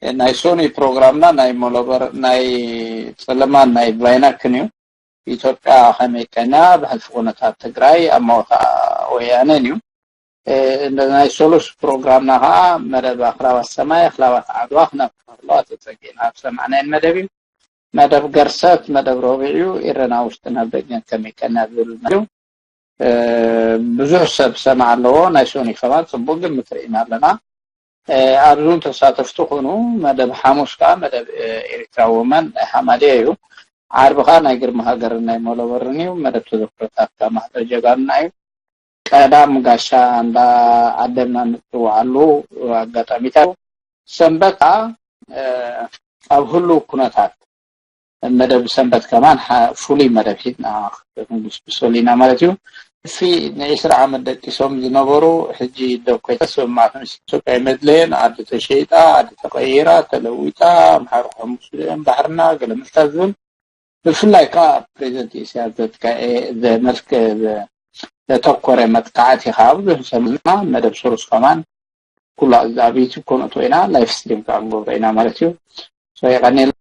ናይ ሶኒ ፕሮግራምና ናይ ሞሎበር ናይ ጸለማን ናይ ቫይናክን እዩ። ኢትዮጵያ ከመይ ቀና ብሕልፊ ኩነታት ትግራይ ኣብ መወታ ወያነን እዩ። ናይ ሶሉስ ፕሮግራምና ከዓ መደብ ኣኽላባት ሰማይ ኣኽላባት ዓድዋ ክነብር ከለዋ ተፀጊዕና ኣብ ሰማዕናይን መደብ እዩ። መደብ ገርሰት መደብ ረቢዕ እዩ። ኢረና ውሽጥን ኣብ ደገን ከመይ ቀና ዝብል እዩ። ብዙሕ ሰብ ሰማዕ ኣለዎ። ናይ ሶኒ ከማን ፅቡቅ ግምት ርኢና ኣለና። ኣብዚ እውን ተሳተፍቲ ኩኑ። መደብ ሓሙስ ከዓ መደብ ኤሪትራ ወመን ናይ ሓማድያ እዩ። ዓርቢ ከዓ ናይ ግርማ ሃገርን ናይ ሞሎበርን እዩ። መደብ ተዘክሮታት ከዓ ማህደር ጀጋኑና እዩ። ቀዳም ጋሻ እንዳ ዓደምና ንፅውዓሉ ኣጋጣሚታት። ሰንበት ከዓ ኣብ ህሉው ኩነታት መደብ ሰንበት ከማን ፍሉይ መደብ ሒዝና ክንጉስጉሰሉ ኢና ማለት እዩ። እፊ ንዒስራ ዓመት ደቂሶም ዝነበሩ ሕጂ ደኮይታ ስምማዕቶም ኢትዮጵያ ይመድለየን። ዓዲ ተሸይጣ፣ ዓዲ ተቐይራ፣ ተለዊጣ፣ ኣምሓሩ ከምስሉኦም ባሕርና ገለ ምልታት ዝብል ብፍላይ ከዓ ፕሬዚደንት ኢሳያስ ዘጥቃኤ ዘመልክ ዘተኮረ መጥቃዕቲ ከዓ ብዙሕ ሰምና መደብ ሶሉስ ከማን ኩሉ ኣብ ዩቲብ ኮነእቶ ኢና ላይፍ ስትሪም ከዓ ንገብሮ ኢና ማለት እዩ። የቀኔል